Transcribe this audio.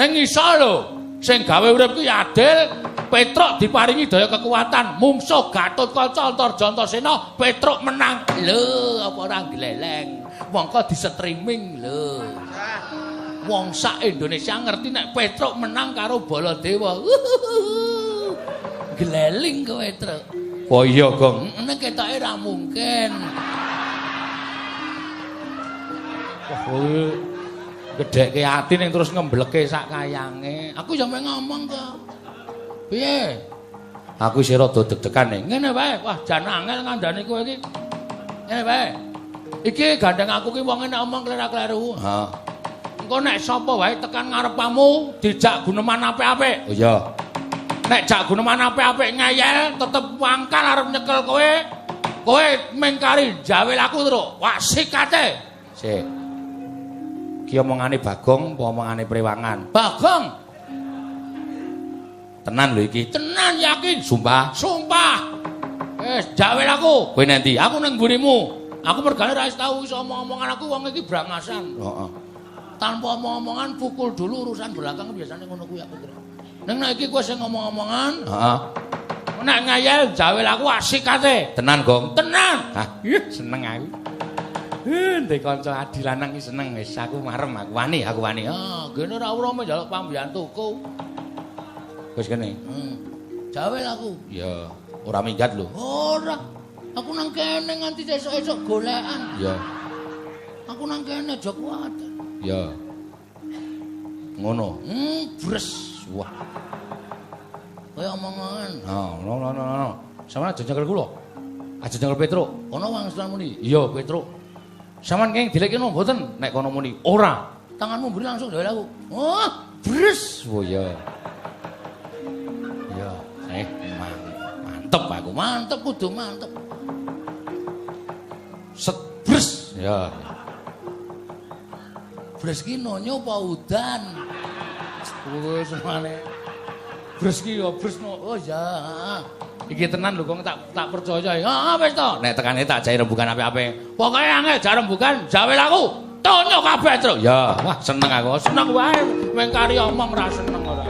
Ning iso lho, sing gawe urip kuwi adil. Petruk diparingi daya kekuatan, mungsuh Gatotkaca Antarja Antasena, Petruk menang. Lho, apa ora gleleng? Mongko di-streaming lho. Wong sak Indonesia ngerti nek Petruk menang karo Baladewa. Gleling kowe, Truk. Oh iya, Gong. Nek ketoke ra mungkin. Wah, kowe gedhekke ati ning terus ngembleke sak kayange. Aku ya mek ngomong kok. Piye? Aku isih rada deg-degan ning. Ngene wae. Wah, jan angel ngandani kowe iki. Ngene wae. Iki gandeng aku ki wong nek omong kleru-kleru. Heeh. Engko nek sapa wae tekan ngarepamu dijak guneman apik-apik. Oh iya. Nek jak guneman apik-apik ngeyel tetep wangkal arep nyekel kowe. Kowe mengkari jawel aku terus. Wah, sikate. Sik. Ki omongane Bagong apa omongane Prewangan? Bagong. Tenan lho iki. Tenan yakin. Sumpah. Sumpah. Wis jawel aku. Kowe nanti aku ning mburimu. Aku mergane ra wis tau iso omong-omongan aku wong iki brangasan. Heeh. Tanpa omong-omongan pukul dulu urusan belakang biasane ngono kuwi aku kira. Ning nek iki kowe sing ngomong-omongan, heeh. Nek ngeyel jawel aku asikate. Tenan, Gong. Tenan. Hah, ih seneng aku. Ndek kanca adi lanang iki seneng wis aku marem aku wani, aku wani. Ah, gene ora ora njaluk pambiyantuku. Wis kene. Jawel aku. Iya, ora minggat lho. Ora. Aku nang kene nganti esuk-esuk golekan. Iya. Aku nang kene aja kuwatir. Iya. Ngono. Bres. Wah. Kaya omongan. Ha, ngono ngono ngono. Sampeyan aja nyekel kula. Aja nyekel Petruk. Kono wangsulan muni. Iya, Petruk. Sampeyan kenging dilek kono mboten? Nek kono muni ora. Tanganmu mburi langsung jawel aku. Oh, bres. Oh iya. Iya, mantep aku. Mantep kudu mantep. Set bres. Ya. Bres ki nonyo apa udan? Kuwi senengane. Bres ki ya bres no. Oh ya. Iki tenan lho kok tak percaya. Heeh wis to. Nek tekane tak jai rembugan apik-apik. Pokoke angel jak rembugan jawel aku. Tonyo kabeh, Truk. Ya, wah seneng aku. Seneng wae mengkari omong ra seneng ora.